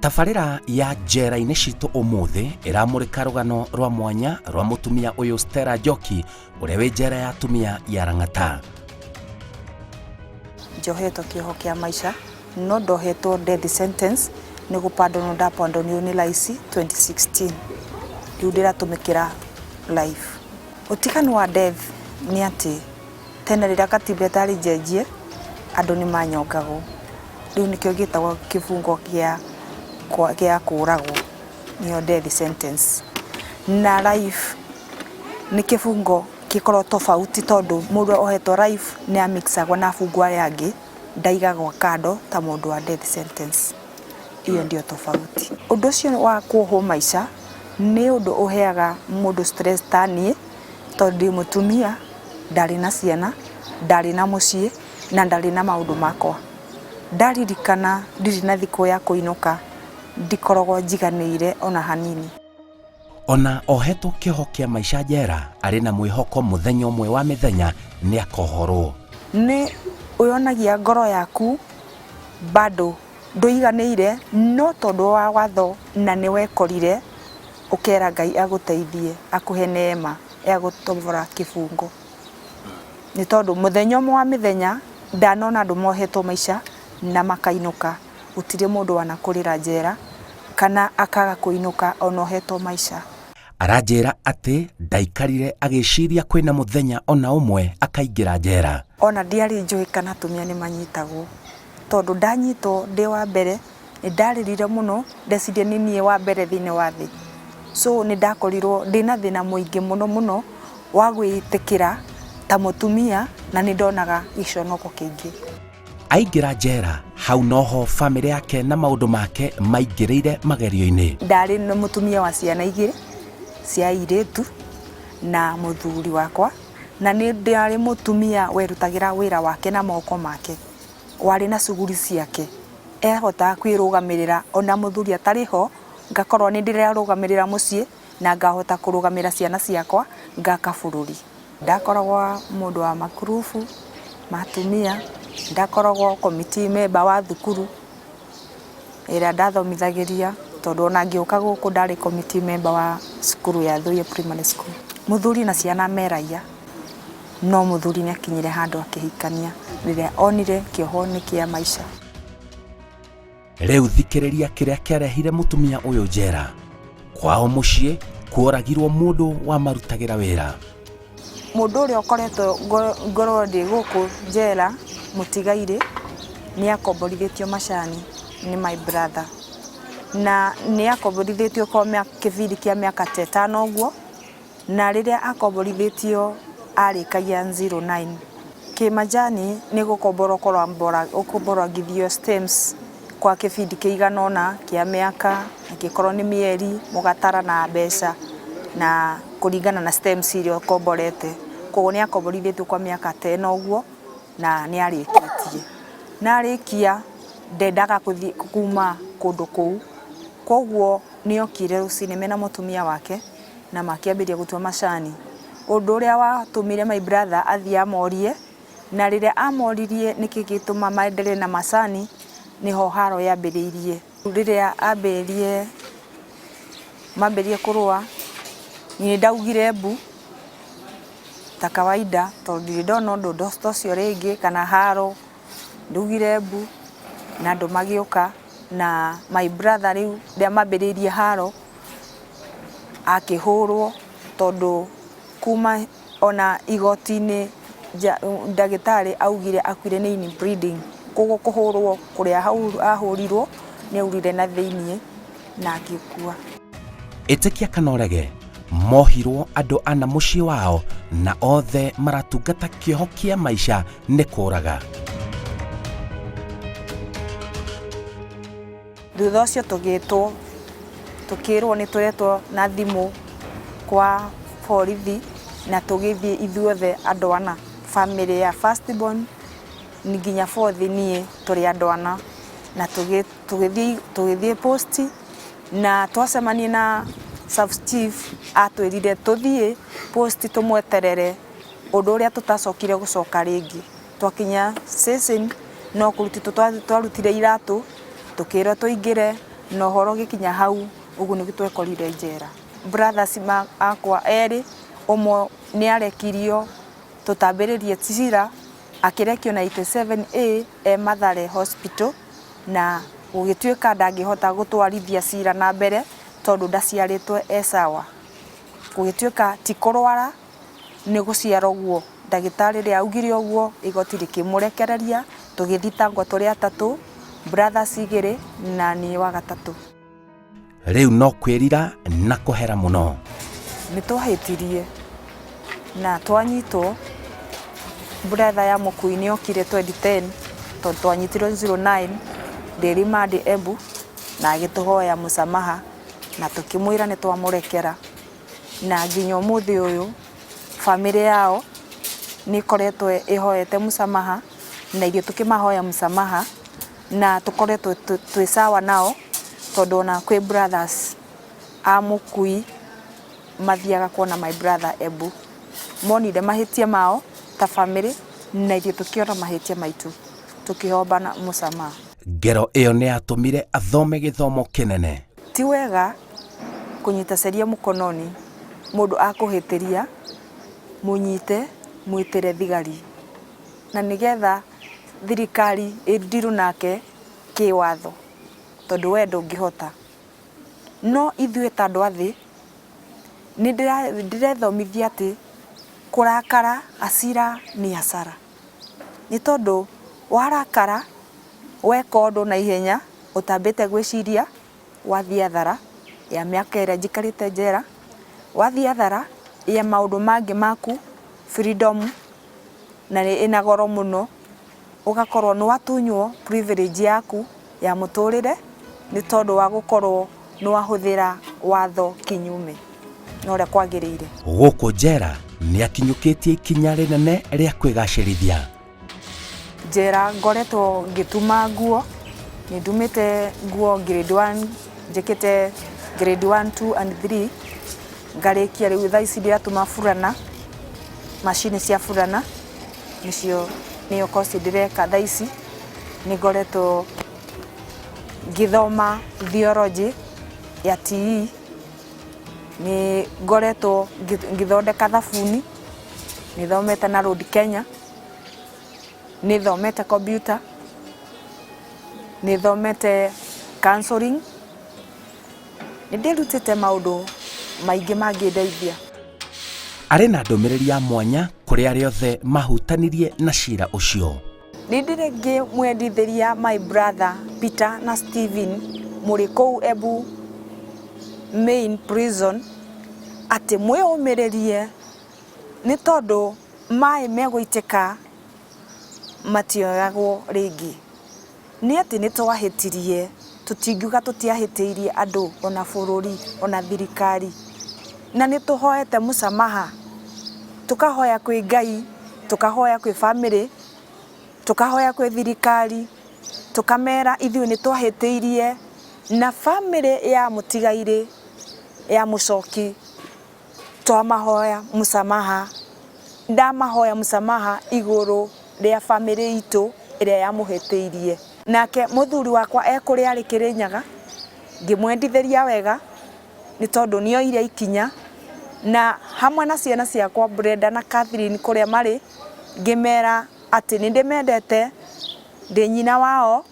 Tabarĩra ya njera-inĩ citũ ũmũthĩ ĩramũrĩka rũgano rwa mwanya rwa mũtumia ũyũ Stella Njoki ũrĩa wĩ njera ya atumia ya Lang'ata. Njohetwo kĩoho kĩa maica no ndohetwo death sentence nĩ gũpandonwo ndapandonirwo nĩ laici 2016 rĩu ndĩratũmĩkĩra life. Ũtiganu wa death nĩ atĩ tene rĩrĩa katiba ĩtarĩ njenjie andũ nĩ manyongagwo rĩu nĩkĩo gĩtagwo kĩbungo gĩa gĩa kũragwo nĩyo death sentence. Na life nĩ kĩbungo gĩkoragwo tofauti tondũ mũndũ ohetwo life nĩ a mix agwo na abungwo arĩa angĩ ndaigagwo kando ta mũndũ wa death sentence. Iyo ndio tofauti. Ũndũ ũcio wa kuohwo maica nĩ ũndũ ũheaga mũndũ stress ta niĩ tondũ ndĩ mũtumia, ndarĩ na ciana, ndarĩ na mũciĩ na ndarĩ na maũndũ makwa. Ndaririkana ndirĩ na thikũ ya kũinũka ndikoragwo njiganĩire ona hanini. Ona ohetwo kĩoho kĩa maica njera arĩ na mwĩhoko mũthenya ũmwe wa mĩthenya nĩ akohorwo. Nĩ ũyonagia ngoro yaku bado ndũiganĩire no tondũ wa watho na nĩ wekorire ũkera Ngai agũteithie akũhe neema ya gũtobora kĩbungo. Nĩ tondũ mũthenya ũmwe wa mĩthenya ndanona andũ mohetwo maica na makainũka gũtirĩ mũndũ wanakũrĩra njera kana akaga kũinũka ona ohetwo maica. Aranjĩra atĩ ndaikarire agĩciria kwĩna mũthenya ona ũmwe akaingĩra njera. Ona ndiarĩ njũĩ kana atumia nĩ manyitagwo tondũ ndanyitwo ndĩ wa mbere nĩ ndarĩrire mũno ndecirie nĩ niĩ wa mbere thĩinĩ wa thĩ. So nĩ ndakorirwo ndĩna thĩna mũingĩ mũno mũno wa gwĩtĩkĩra ta mũtumia na nĩ ndonaga gĩconoko kĩingĩ. Aingĩra njera hau noho bamĩrĩ yake na maũndũ make maingĩrĩire magerio-inĩ. Ndarĩ na mũtumia wa ciana igĩrĩ cia airĩtu na mũthuri wakwa na nĩ ndarĩ mũtumia werutagĩra wĩra wake na moko make, warĩ na cuguri ciake, ehotaga kwĩrũgamĩrĩra ona mũthuri atarĩ ho ngakorwo nĩ ndĩrarũgamĩrĩra mũciĩ na ngahota kũrũgamĩrĩra ciana ciakwa ngaka bũrũri. Ndakoragwo mũndũ wa makurubu ma atumia, ndakoragwo committee member wa thukuru ĩrĩa ndathomithagĩria tondũ ona ngĩũka gũkũ ndarĩ committee member wa cukuru ya Thuya Primary School. Mũthuri na ciana me raiya no mũthuri nĩ akinyire handũ akĩhikania rĩrĩa onire kĩoho nĩ kĩa maica. Rĩu thikĩrĩria kĩrĩa kĩarehire mũtumia ũyũ njera. Kwao mũciĩ kuoragirwo mũndũ wamarutagĩra wĩra. Mũndũ ũrĩa ũkoretwo ngorwo ndĩ gũkũ njera mũtigairĩ nĩ akomborithĩtio macani nĩ my brother na nĩ akomborithĩtio kwa kĩbindi kĩa mĩaka ta ĩtano ũguo. Na rĩrĩa akomborithĩtio arĩkagia 09. Kĩmajani nĩ gũkombora ũkomborangithio stems kwa kĩbindi kĩigana ũna kĩa mĩaka, angĩkorwo nĩ mĩeri mũgatara na mbeca na kũringana na stems iria ũkomborete. Koguo nĩ akomborithĩtio kwa mĩaka ta ĩna ũguo na nĩ arĩkĩtie. Na arĩkia ndendaga gũthiĩ kuma kũndũ kũu, koguo nĩ okire rũcinĩ mena mũtumia wake na makĩambĩrĩria gũtua macani. Ũndũ ũrĩa watũmire my brother athiĩ amorie, na rĩrĩa amoririe nĩkĩ gĩtũma maendelee na macani, nĩho haro yambĩrĩirie. Rĩrĩa ambĩrĩrie, mambĩrĩrie kũrũa, niĩ ndaugire mbu ta kawaida tondũ ndirĩ ndona ũndũ ta ũcio rĩngĩ kana haro, ndaugire mbu na andũ magĩũka na my brother rĩu rĩrĩa mambĩrĩirie haro, akĩhũrwo tondũ kuma ona igoti-inĩ ndagĩtarĩ augire akuire nĩ inbreeding, koguo kũhũrwo kũrĩa ahũrirwo nĩ aurire na thĩiniĩ na agĩkua. Ĩtĩkia kana ũrege, mohirwo andũ ana mũciĩ wao na othe maratungata kĩoho kĩa maica nĩ kũraga. Thutha ũcio tũgĩtwo, tũkĩrwo nĩ tũretwo na thimũ kwa borithi na tũgĩthiĩ ithuothe andũ ana, bamĩrĩ ya first born nginya fourth niĩ tũrĩ andũ ana, na tũgĩthiĩ post na twacemania na sub chief atwĩrire tũthiĩ post tũmweterere, ũndũ ũrĩa tũtacokire gũcoka rĩngĩ. Twakinya station no kũrutwo twarutire iratũ tũkĩrwo tũingĩre. Na ũhoro ũgĩkinya hau ũguo nĩguo twekorire njera. Brothers akwa erĩ, ũmwe nĩ arekirio tũtambĩrĩrie cira, akĩrekio na 87A e Mathare Hospital, na gũgĩtuĩka ndangĩhota gũtwarithia cira na mbere tondũ ndaciarĩtwo e sawa. Gũgĩtuĩka ti kũrwara nĩ gũciara ũguo. Ndagĩtarĩ rĩrĩa augire ũguo, igoti rĩkĩmũrekereria, tũgĩthitangwo tũrĩ atatũ, brothers igĩrĩ na niĩ wa gatatũ. Rĩu no kwĩrira na kũhera mũno. Nĩ twahĩtirie na twanyitwo, brother ya mũkui nĩ okire 2010 tondũ twanyitirwo 09 ndĩ remand Embu na agĩtũhoya mũsamaha na tũkĩmwĩra nĩ twamũrekera na nginya ũmũthĩ ũyũ bamĩrĩ yao nĩ ĩkoretwo ĩhoete mũsamaha na ithuĩ tũkĩmahoya mũsamaha na tũkoretwo twĩ sawa nao tondũ ona kwĩ brothers a mũkui mathiaga kuona my brother Embu. Monire mahĩtia mao ta bamĩrĩ na ithuĩ tũkĩona mahĩtia maitũ tũkĩhombana mũsamaha. Ngero ĩyo nĩ yatũmire athome gĩthomo kĩnene. Ti wega kũnyita sheria mkononi mũndũ akũhĩtĩria mũnyite mwĩtĩre thigari na nĩgetha thirikari ĩ deal nake kĩwatho tondũ we ndũngĩhota. No ithuĩ ta andũ a thĩ nĩ ndĩrethomithia atĩ kũrakara hasira nĩ hasara. Nĩ tondũ warakara weka ũndũ na ihenya ũtambĩte gwĩciria wathiĩ hathara ya mĩaka ĩrĩa njikarĩte njera, wathiĩ hathara ya maũndũ mangĩ maku freedom na ĩna goro mũno, ũgakorwo nĩ watunywo privilege yaku ya mũtũrĩre nĩ tondũ wa gũkorwo nĩ wahũthĩra watho kinyume na ũrĩa kwagĩrĩire. Gũkũ njera nĩ akinyũkĩtie ikinya rĩnene rĩa kwĩgacĩrithia. Njera ngoretwo ngĩtuma nguo, nĩ ndumĩte nguo grade 1, njĩkĩte grade 1, 2 and 3, ngarĩkia rĩu thaa ici ndĩratuma burana, macini cia burana, nĩcio nĩyo course ndĩreka thaa ici. Nĩ ngoretwo ngĩthoma theology ya TE, nĩ ngoretwo ngĩthondeka thabuni, nĩ thomete na Road Kenya, nĩ thomete computer, nĩ thomete counselling, nĩ ndĩrutĩte maũndũ maingĩ mangĩndeithia. Arĩ na ndũmĩrĩri ya mwanya kũrĩ arĩa othe mahutanirie na cira ũcio. Nĩ ndĩrĩ ngĩmwendithĩria my brother Peter na Stephen mũrĩ kũu Embu main prison atĩ mwĩyũmĩrĩrie nĩ tondũ maĩ megũitĩka matioyagwo rĩngĩ. Nĩ atĩ nĩ twahĩtirie, tũtingiuga tũtiahĩtĩirie andũ ona bũrũri ona thirikari. Na nĩ tũhoete mũsamaha, tũkahoya kwĩ Ngai, tũkahoya kwĩ bamĩrĩ, tũkahoya kwĩ thirikari, tũkamera ithuĩ nĩ twahĩtĩirie na bamĩrĩ ya mũtigairĩ ya mũcoki twamahoya mũsamaha, ndamahoya mũsamaha igũrũ rĩa bamĩrĩ itũ ĩrĩa yamũhĩtĩirie. Nake mũthuri wakwa e kũrĩa arĩ Kĩrĩnyaga, ngĩmwendithĩria wega nĩ tondũ nĩ oire ikinya na hamwe na ciana ciakwa Brenda na Catherine kũrĩa marĩ, ngĩmera atĩ nĩ ndĩmendete, ndĩ nyina wao,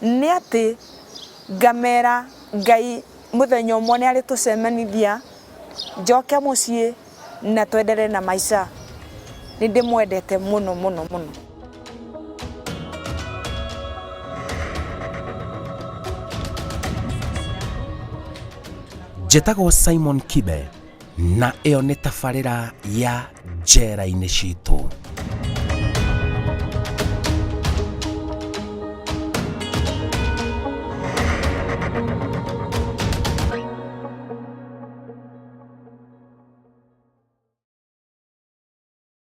nĩ atĩ ngamera Ngai mũthenya ũmwe nĩ arĩtũcemanithia, njoke mũciĩ na twenderee na maica. Nĩ ndĩmwendete mũno mũno mũno. Njĩtagwo Simon Kibe na ĩyo nĩ tabarĩra ya njera-inĩ citũ.